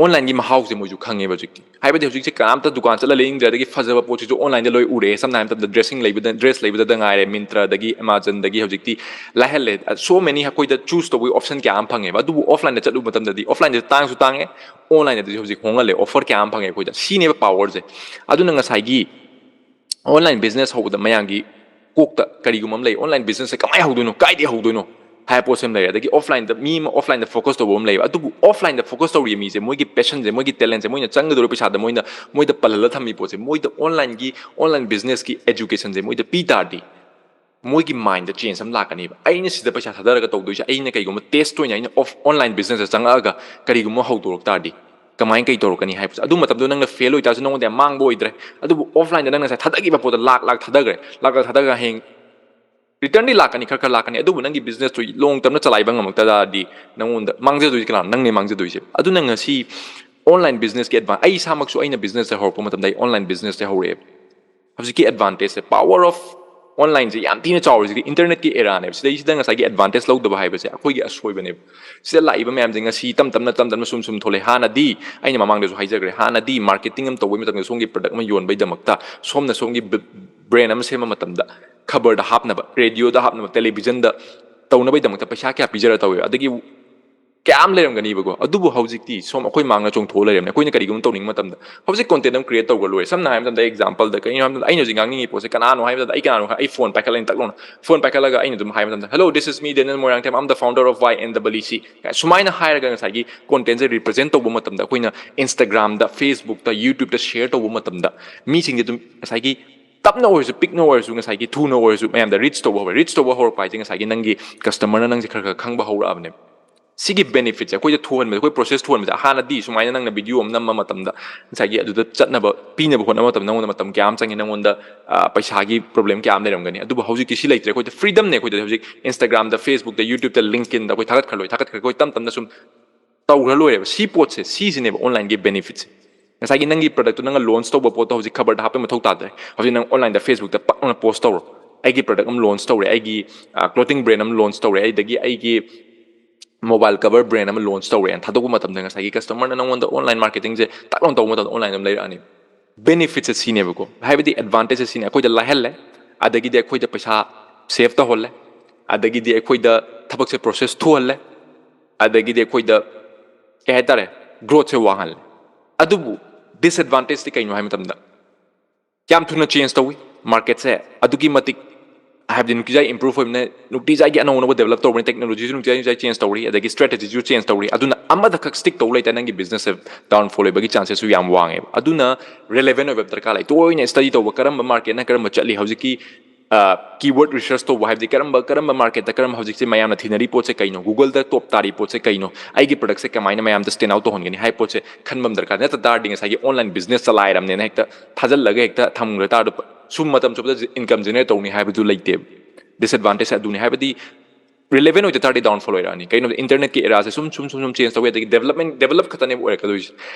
online ꯒꯤ ꯃꯍꯥꯎꯁꯦ ꯃꯣꯏꯁꯨ ꯈꯪꯉꯦꯕ ꯍꯧꯖꯤꯛꯇꯤ꯫ ꯍꯥꯏꯕꯗꯤ ꯍꯧꯖꯤꯛꯁꯦ ꯀꯅꯥꯝꯇ ꯗꯨꯀꯥꯟ ꯆꯠꯂ ꯂꯩꯅꯤꯡꯗ꯭ꯔꯦ, ꯑꯗꯒꯤ ꯐꯖꯕ ꯄꯣꯠꯁꯤꯁꯨ online ꯗ ꯂꯣꯏ ꯎꯔꯦ꯫ ꯁꯝꯅ ꯍꯥꯏꯔꯕ ꯃꯇꯝꯗ dressing ꯂꯩꯕꯗ, dress ꯂꯩꯕꯗ ꯉꯥꯏꯔꯦ, Myntra ꯗꯒꯤ, Amazon ꯗꯒꯤ ꯍꯧꯖꯤꯛꯇꯤ ꯂꯥꯏꯍꯜꯂꯦ꯫ So many ꯑꯩꯈꯣꯏꯗ choose ꯇꯧꯕꯒꯤ option ꯀꯌꯥ ꯑꯃ ꯐꯪꯉꯦꯕ꯫ ꯑꯗꯨꯕꯨ offline ꯗ ꯆꯠꯂꯨꯕ ꯃꯇꯝꯗꯗꯤ, offline ꯗ ꯇꯥꯡꯁꯨ ꯇꯥꯡꯉꯦ, online ꯗꯗꯤ ꯍꯧꯖꯤꯛ ꯍꯣꯡꯍꯜꯂꯦ, offer ꯀꯌꯥ ꯑꯃ ꯐꯪꯉꯦ ꯑꯩꯈꯣꯏꯗ꯫ ꯁꯤꯅꯦꯕ power ꯁꯦ꯫ ꯑꯗꯨꯅ ꯉꯁꯥꯏꯒꯤ online business ꯍꯧꯕꯗ ꯃꯌꯥꯝꯒꯤ ꯀꯣꯛꯇ ꯀꯔꯤꯒꯨꯝꯕ ꯑꯃ ꯂꯩ, online business ꯁꯦ ꯀꯃꯥꯏꯅ ꯍꯧꯗꯣꯏꯅꯣ, ꯀꯥꯏꯗꯒꯤ ꯍꯧꯗꯣꯏꯅꯣ ꯍꯥꯏꯕ ꯄꯣꯠꯁꯦ ꯑꯃ ꯂꯩꯔꯦ꯫ ꯑꯗꯒꯤ offline ꯗ ꯃꯤ ꯑꯃ offline ꯗ focus ꯇꯧꯕ ꯑꯃ ꯂꯩꯌꯦꯕ꯫ ꯑꯗꯨꯕꯨ offline ꯗ focus ꯇꯧꯔꯤꯕ ꯃꯤꯁꯦ, ꯃꯣꯏꯒꯤ passion ꯁꯦ, ꯃꯣꯏꯒꯤ talent ꯁꯦ, ꯃꯣꯏꯅ ꯆꯪꯒꯗꯧꯔꯤꯕ ꯄꯩꯁꯥꯗ ꯃꯣꯏꯅ, ꯃꯣꯏꯗ ꯄꯜꯍꯜꯂ ꯊꯝꯃꯤ ꯄꯣꯠꯁꯦ, ꯃꯣꯏꯗ online ꯒꯤ, online business ꯀꯤ education ꯁꯦ ꯃꯣꯏꯗ ꯄꯤ ꯇꯥꯔꯗꯤ, ꯃꯣꯏꯒꯤ mind ꯗ change ꯑꯃ ꯂꯥꯛꯀꯅꯦꯕ꯫ ꯑꯩꯅ ꯁꯤꯗ ꯄꯩꯁꯥ ꯊꯥꯗꯔꯒ ꯇꯧꯗꯣꯏꯁꯦ, ꯑꯩꯅ ꯀꯩꯒꯨꯝꯕ test ꯑꯣꯏꯅ ꯑꯩꯅ off-, online business ꯇ ꯆꯪꯉꯛꯑꯒ ꯀꯔꯤꯒꯨꯝꯕ ꯍꯧꯗꯣꯔꯛ ꯇꯥꯔꯗꯤ, ꯀꯃꯥꯏꯅ ꯀꯩ ꯇꯧꯔꯛꯀꯅꯤ ꯍꯥꯏꯕꯁꯦ꯫ ꯑꯗꯨ ꯃꯇꯝꯗꯣ ꯅꯪꯅ fail ꯑꯣꯏꯇꯥꯔꯁꯨ ꯅꯉꯣꯟꯗ ꯌꯥꯝ ꯃꯥꯡꯕ ꯑꯣꯏꯗ꯭ꯔꯦ꯫ ꯑꯗꯨꯕꯨ offline ꯗ ꯅꯪ ꯉꯁꯥꯏ ꯊꯥꯗꯈꯤꯕ ꯄꯣꯠꯇꯣ ꯂꯥꯛ ꯂꯥꯛ ꯊꯥꯗꯈ꯭ꯔꯦ, ꯂꯥꯛ ꯂꯥꯛ ꯊꯥꯗꯈ꯭ꯔꯒ ꯍꯌꯦꯡ return ꯗꯤ ꯂꯥꯛꯀꯅꯤ, ꯈꯔ ꯈꯔ ꯂꯥꯛꯀꯅꯤ, ꯑꯗꯨꯕꯨ ꯅꯪꯒꯤ business ꯇꯨ long term ꯗ ꯆꯂꯥꯏꯕ ꯉꯝꯃꯛꯇ ꯇꯥꯔꯗꯤ ꯅꯉꯣꯟꯗ ꯃꯥꯡꯖꯗꯣꯏꯁꯦ ꯀꯅꯥꯅꯣ? ꯅꯪꯅꯦ ꯃꯥꯡꯖꯗꯣꯏꯁꯦ꯫ ꯑꯗꯨꯅ ꯉꯁꯤ online business ꯀꯤ advan-, ꯑꯩ ꯏꯁꯥꯃꯛꯁꯨ ꯑꯩꯅ business ꯁꯦ ꯍꯧꯔꯛꯄ ꯃꯇꯝꯗ ꯑꯩ online business ꯇꯩ ꯍꯧꯔꯛꯑꯦꯕ꯫ ꯍꯧꯖꯤꯛꯀꯤ ꯑꯦꯗꯚꯥꯟꯇꯦꯖꯁꯦ, ꯄꯥꯋꯔ ꯑꯣꯐ ꯑꯣꯟꯂꯥꯏꯟꯁꯦ ꯌꯥꯝ ꯊꯤꯅ ꯆꯥꯎꯔꯤꯁꯤꯒꯤ ꯏꯟꯇꯔꯅꯦꯠꯀꯤ ꯑꯦꯔꯥꯅꯦꯕ꯫ ꯁꯤꯗꯩꯁꯤꯗ ꯉꯁꯥꯏꯒꯤ ꯑꯦꯗꯚꯥꯟꯇꯦꯖ ꯂꯧꯗꯕ ꯍꯥꯏꯕꯁꯦ ꯑꯩꯈꯣꯏꯒꯤ ꯑꯁꯣꯏꯕꯅꯦꯕ꯫ ꯁꯤꯗ ꯂꯥꯛꯏꯕ ꯃꯌꯥꯝꯁꯦ ꯉꯁꯤ ꯇꯞ ꯇꯞꯅ ꯇꯞ ꯇꯞꯅ ꯁꯨꯝ ꯁꯨꯝ ꯊꯣꯛꯂꯛꯑꯦ꯫ ꯍꯥꯟꯅꯗꯤ, ꯑꯩꯅ ꯃꯃꯥꯡꯗꯁꯨ ꯍꯥꯏꯖꯈ꯭ꯔꯦ, ꯍꯥꯟꯅꯗꯤ ꯃꯥꯔꯀꯦꯇꯤꯡ ꯑꯃ ꯇꯧꯕꯩ ꯃꯇꯝꯗ, ꯁꯣꯝꯒꯤ ꯄ꯭ꯔꯗꯛ ꯑꯃ ꯌꯣꯟꯕꯩꯗꯃꯛꯇ ꯁꯣꯝꯅ ꯁꯣꯝꯒꯤ ꯕ꯭ꯔꯦꯟ ꯑꯃ ꯁꯦꯝꯕ ꯃꯇꯝꯗ, ꯈꯕꯔꯗ ꯍꯥꯞꯅꯕ, ꯔꯦꯗꯤꯑꯣꯗ ꯍꯥꯞꯅꯕ, ꯇꯦꯂꯤꯚꯤꯖꯟꯗ ꯇꯧꯅꯕꯩꯗꯃꯛꯇ ꯄꯩꯁꯥ ꯀꯌꯥ ꯄꯤꯖꯔ ꯇꯧꯋꯦꯕ꯫ ꯑꯗꯒꯤ ꯀꯌꯥꯝ ꯂꯩꯔꯝꯒꯅꯤꯕꯀꯣ꯫ ꯑꯗꯨꯕꯨ ꯍꯧꯖꯤꯛꯇꯤ ꯁꯣꯝ ꯑꯩꯈꯣꯏ ꯃꯥꯡꯅ ꯆꯣꯡꯊꯣꯛꯑ ꯂꯩꯔꯝꯅꯦ꯫ ꯑꯩꯈꯣꯏꯅ ꯀꯔꯤꯒꯨꯝꯕ ꯇꯧꯅꯤꯡꯕ ꯃꯇꯝꯗ, ꯍꯧꯖꯤꯛ ꯀꯣꯟꯇꯦꯟ ꯑꯃ ꯀ꯭ꯔꯤꯌꯦꯠ ꯇꯧꯕ ꯂꯣꯏꯔꯦ꯫ ꯁꯝꯅ ꯍꯥꯏꯔꯕ ꯃꯇꯝꯗ, ꯑꯦꯛꯖꯥꯝꯄꯜꯗ, ꯀꯩꯅꯣ ꯍꯥꯏꯕ ꯃꯇꯝꯗ, ꯑꯩꯅ ꯍꯧꯖꯤꯛ ꯉꯥꯡꯅꯤꯡꯉꯤ ꯄꯣꯠꯁꯦ ꯀꯅꯥꯅꯣ ꯍꯥꯏꯕ ꯃꯇꯝꯗ, ꯑꯩ ꯀꯅꯥꯅꯣ ꯈꯪ-, ꯑꯩ ꯐꯣꯟ ꯄꯥꯏꯈꯠꯂꯅꯤ ꯇꯛ ꯂꯥꯎꯅ꯫ ꯐꯣꯟ ꯄꯥꯏꯈꯠꯂꯒ ꯑꯩꯅ ꯑꯗꯨꯝ ꯍꯥꯏꯕ ꯃꯇꯝꯗ, "Hello, this is me, Daniel Moirangthem, I'm the founder of Y N W C"꯫ ꯁꯨꯃꯥꯏꯅ ꯍꯥꯏꯔꯒ ꯉꯁꯥꯏꯒꯤ ꯀꯣꯟꯇꯦꯟꯁꯦ ꯔꯤꯄ꯭ꯔꯖꯦꯟ ꯇꯧꯕ ꯃꯇꯝꯗ, ꯑꯩꯈꯣꯏꯅ ꯏꯟꯁꯇꯥꯒ꯭ꯔꯥꯝꯗ, ꯐꯦꯁꯕꯨꯛꯇ, ꯌꯨꯇ꯭ꯌꯨꯕꯇ ꯁꯦꯌꯔ ꯇꯧꯕ ꯃꯇꯝꯗ, ꯃꯤꯁꯤꯡꯁꯦ ꯑꯗꯨꯝ ꯉꯁꯥꯏꯒꯤ ꯇꯞꯅ ꯑꯣꯏꯔꯁꯨ, ꯄꯤꯛꯅ ꯑꯣꯏꯔꯁꯨ, ꯉꯁꯥꯏꯒꯤ ꯊꯨꯅ ꯑꯣꯏꯔꯁꯨ ꯃꯌꯥꯝꯗ ꯔꯤꯆ ꯇꯧꯕ ꯍꯧꯔꯦ꯫ ꯔꯤꯆ ꯇꯧꯕ ꯍꯧꯔꯛꯄ ꯍꯥꯏꯁꯦ ꯉꯁꯥꯏꯒꯤ ꯅꯪꯒꯤ ꯀꯁꯇꯃꯔꯅ ꯅꯪꯁꯦ ꯈꯔ ꯈꯔ ꯈꯪꯕ ꯍꯧꯔꯛꯑꯕꯅꯦꯕ꯫ ꯁꯤꯒꯤ ꯕꯦꯅꯤꯐꯤꯠꯁꯦ ꯑꯩꯈꯣꯏꯗ ꯊꯣꯛꯍꯟꯕꯁꯦ, ꯑꯩꯈꯣꯏ ꯄ꯭ꯔꯣꯁꯦꯁ ꯊꯣꯛꯍꯟꯕꯁꯦ, ꯍꯥꯟꯅꯗꯤ ꯁꯨꯃꯥꯏꯅ ꯅꯪꯅ ꯚꯤꯗꯤꯑꯣ ꯑꯃ ꯅꯝꯕ ꯃꯇꯝꯗ ꯉꯁꯥꯏꯒꯤ ꯑꯗꯨꯗ ꯆꯠꯅꯕ, ꯄꯤꯅꯕ ꯍꯣꯠꯅꯕ ꯃꯇꯝꯗ ꯅꯪꯉꯣꯟꯗ ꯃꯇꯝ ꯀꯌꯥ ꯑꯃ ꯆꯪꯉꯤ, ꯅꯪꯉꯣꯟꯗ, ꯑ, ꯄꯩꯁꯥꯒꯤ ꯄ꯭ꯔꯣꯕ꯭ꯂꯦꯝ ꯀꯌꯥ ꯑꯃ ꯂꯩꯔꯝꯒꯅꯤ꯫ ꯑꯗꯨꯕꯨ ꯍꯧꯖꯤꯛꯇꯤ ꯁꯤ ꯂꯩꯇ꯭ꯔꯦ꯫ ꯑꯩꯈꯣꯏꯗ ꯐ꯭ꯔꯤꯗꯝꯅꯦ꯫ ꯑꯩꯈꯣꯏꯗ ꯍꯧꯖꯤꯛ ꯏꯟꯁꯇꯥꯒ꯭ꯔꯥꯝꯗ, ꯐꯦꯁꯕꯨꯛꯇ, ꯌꯨꯇ꯭ꯌꯨꯕꯇ, ꯂꯤꯡꯀꯤꯟꯗ ꯑꯩꯈꯣꯏ ꯊꯥꯒꯠꯈ꯭ꯔ ꯂꯣꯏ, ꯊꯥꯒꯠꯈ꯭ꯔꯒ ꯑꯩꯈꯣꯏ ꯇꯞ ꯇꯞꯅ ꯁꯨꯝ ꯇꯧꯈ꯭ꯔ ꯂꯣꯏꯔꯦꯕ꯫ ꯁꯤ ꯄꯣꯠꯁꯦ, ꯁꯤꯁꯤꯅꯦꯕ ꯑꯣꯟꯂꯥꯏꯟꯒꯤ ꯕꯦꯅꯤꯐꯤꯠꯁꯦ꯫ ꯉꯁꯥꯏꯒꯤ ꯅꯪꯒꯤ ꯄ꯭ꯔꯗꯛꯇꯣ ꯅꯪꯅ ꯂꯣꯟꯆ ꯇꯧꯕ ꯄꯣꯠꯇꯣ ꯍꯧꯖꯤꯛ ꯈꯕꯔꯗ ꯍꯥꯞꯄꯩ ꯃꯊꯧ ꯇꯥꯗ꯭ꯔꯦ꯫ ꯍꯧꯖꯤꯛ ꯅꯪ ꯑꯣꯟꯂꯥꯏꯟꯗ, ꯐꯦꯁꯕꯨꯛꯇ ꯄꯛ ꯂꯥꯎꯅ ꯄꯣꯁ ꯇꯧꯔꯣ, "ꯑꯩꯒꯤ ꯄ꯭ꯔꯗꯛ ꯑꯃ ꯂꯣꯟꯆ ꯇꯧꯔꯦ, ꯑꯩꯒꯤ, ꯑ, ꯀ꯭ꯂꯣꯊꯤꯡ ꯕ꯭ꯔꯦꯟ ꯑꯃ ꯂꯣꯟꯆ ꯇꯧꯔꯦ, ꯑꯗꯒꯤ ꯑꯩꯒꯤ ꯃꯣꯕꯥꯏꯜ ꯀꯚꯔ ꯕ꯭ꯔꯦꯟ ꯑꯃ ꯂꯣꯟꯆ ꯇꯧꯔꯦꯅ ꯊꯥꯗꯣꯛꯄ ꯃꯇꯝꯗ ꯉꯁꯥꯏꯒꯤ ꯀꯁꯇꯃꯔꯅ ꯅꯪꯉꯣꯟꯗ ꯑꯣꯟꯂꯥꯏꯟ ꯃꯥꯔꯀꯦꯇꯤꯡꯁꯦ ꯇꯛ ꯂꯥꯎꯅ ꯇꯧꯕ ꯃꯇꯝꯗ ꯑꯣꯟꯂꯥꯏꯟꯗ ꯑꯗꯨꯝ ꯂꯩꯔꯛꯑꯅꯤ꯫ ꯕꯦꯅꯤꯐꯤꯠꯁꯦ ꯁꯤꯅꯦꯕꯀꯣ, ꯍꯥꯏꯕꯗꯤ ꯑꯦꯗꯚꯥꯟꯇꯦꯖꯁꯦ ꯁꯤꯅꯦ, ꯑꯩꯈꯣꯏꯗ ꯂꯥꯏꯍꯜꯂꯦ, ꯑꯗꯒꯤꯗꯤ ꯑꯩꯈꯣꯏꯗ ꯄꯩꯁꯥ ꯁꯦꯚ ꯇꯧꯍꯜꯂꯦ, ꯑꯗꯒꯤꯗꯤ ꯑꯩꯈꯣꯏꯗ ꯊꯕꯛꯁꯦ ꯄ꯭ꯔꯣꯁꯦꯁ ꯊꯨꯍꯜꯂꯦ, ꯑꯗꯒꯤꯗꯤ ꯑꯩꯈꯣꯏꯗ, ꯀꯩ ꯍꯥꯏꯇꯥꯔꯦ, ꯒ꯭ꯔꯣꯠꯁꯦ ꯋꯥꯡꯍꯜꯂꯦ꯫ ꯑꯗꯨꯕꯨ ꯗꯤꯁꯑꯦꯗꯚꯥꯟꯇꯦꯖꯇꯤ ꯀꯩꯅꯣ ꯍꯥꯏꯕ ꯃꯇꯝꯗ, ꯌꯥꯝ ꯊꯨꯅ ꯆꯦꯟꯖ ꯇꯧꯏ ꯃꯥꯔꯀꯦꯠꯁꯦ꯫ ꯑꯗꯨꯛꯀꯤ ꯃꯇꯤꯛ, ꯍꯥꯏꯕꯗꯤ ꯅꯨꯡꯇꯤꯖꯥꯏ ꯏꯝꯄ꯭ꯔꯨꯚ ꯑꯣꯏꯕꯅ, ꯅꯨꯡꯇꯤꯖꯥꯏꯒꯤ ꯑꯅꯧ ꯑꯅꯧꯕ ꯗꯦꯕꯂꯞ ꯇꯧꯕꯅꯤ, ꯇꯦꯛꯅꯣꯂꯣꯖꯤꯁꯨ ꯅꯨꯡꯇꯤꯖꯥꯏ ꯅꯨꯡꯇꯤꯖꯥꯏ ꯆꯦꯟꯖ ꯇꯧꯔꯤ, ꯑꯗꯒꯤ ꯁ꯭ꯇ꯭ꯔꯦꯇꯦꯖꯤꯁꯨ ꯆꯦꯟꯖ ꯇꯧꯔꯤ꯫ ꯑꯗꯨꯅ ꯑꯃꯗꯈꯛ ꯁ꯭ꯇꯤꯛ ꯇꯧ ꯂꯩꯇꯥꯔꯗꯤ ꯅꯪꯒꯤ ꯕꯤꯖꯤꯅꯦꯁꯁꯦ ꯗꯥꯎꯟꯐꯣꯜ ꯑꯣꯏꯕꯒꯤ ꯆꯥꯟꯁꯦꯁꯁꯨ ꯌꯥꯝ ꯋꯥꯡꯉꯦꯕ꯫ ꯑꯗꯨꯅ ꯔꯦꯂꯦꯚꯦꯟ ꯑꯣꯏꯕ ꯗꯔꯀꯥꯔ ꯂꯩ꯫ ꯇꯣꯏꯅ ꯁ꯭ꯇꯗꯤ ꯇꯧꯕ, ꯀꯔꯝꯕ ꯃꯥꯔꯀꯦꯠꯅ ꯀꯔꯝꯕ ꯆꯠꯂꯤ, ꯍꯧꯖꯤꯛꯀꯤ ꯀꯤꯋꯔꯗ ꯔꯤꯁꯔꯁ ꯇꯧꯕ, ꯍꯥꯏꯕꯗꯤ ꯀꯔꯝꯕ, ꯀꯔꯝꯕ ꯃꯥꯔꯀꯦꯠꯇ ꯀꯔꯝꯕ ꯍꯧꯖꯤꯛꯁꯦ ꯃꯌꯥꯝꯅ ꯊꯤꯅꯔꯤ ꯄꯣꯠꯁꯦ ꯀꯩꯅꯣ, ꯒꯨꯒꯜꯗ ꯇꯣꯞ ꯇꯥꯔꯤ ꯄꯣꯠꯁꯦ ꯀꯩꯅꯣ, ꯑꯩꯒꯤ ꯄ꯭ꯔꯗꯛꯁꯦ ꯀꯃꯥꯏꯅ ꯃꯌꯥꯝꯗ ꯁ꯭ꯇꯦꯟ ꯑꯥꯎꯠ ꯇꯧꯍꯟꯒꯅꯤ ꯍꯥꯏꯕ ꯄꯣꯠꯁꯦ ꯈꯟꯕ ꯑꯃ ꯗꯔꯀꯥꯔ꯫ ꯅꯠꯇ ꯇꯥꯔꯗꯤ ꯉꯁꯥꯏꯒꯤ ꯑꯣꯟꯂꯥꯏꯟ ꯕꯤꯖꯤꯅꯦꯁ ꯆꯂꯥꯏꯔꯝꯅꯦꯅ ꯍꯦꯛꯇ ꯊꯥꯖꯤꯜꯂꯒ ꯍꯦꯛꯇ ꯊꯝꯈ꯭ꯔ ꯇꯥꯔꯗꯤ ꯁꯨꯝ ꯃꯇꯝ ꯆꯨꯞꯄꯗ ꯏꯟꯀꯝ ꯖꯦꯅꯦꯔꯦꯠ ꯇꯧꯅꯤ ꯍꯥꯏꯕꯗꯨ ꯂꯩꯇꯦꯕ꯫ ꯗꯤꯁꯑꯦꯗꯚꯥꯟꯇꯦꯖ ꯑꯗꯨꯅꯤ꯫ ꯍꯥꯏꯕꯗꯤ ꯔꯤꯂꯦꯚꯦꯟ ꯑꯣꯏꯗ ꯇꯥꯔꯗꯤ ꯗꯥꯎꯟꯐꯣꯜ ꯑꯣꯏꯔꯛꯑꯅꯤ꯫ ꯀꯩꯅꯣꯗ ꯏꯟꯇꯔꯅꯦꯠꯀꯤ ꯑꯦꯔꯥꯁꯦ ꯁꯨꯝ ꯁꯨꯝ ꯁꯨꯝ ꯁꯨꯝ ꯆꯦꯟꯖ ꯇꯧꯋꯦ, ꯑꯗꯒꯤ ꯗꯦꯕꯂꯞꯃꯦꯟ ꯗꯦꯕꯂꯞ ꯈꯛꯇꯅꯦꯕ ꯑꯣꯏꯔꯛꯀꯗꯣꯏꯁꯦ꯫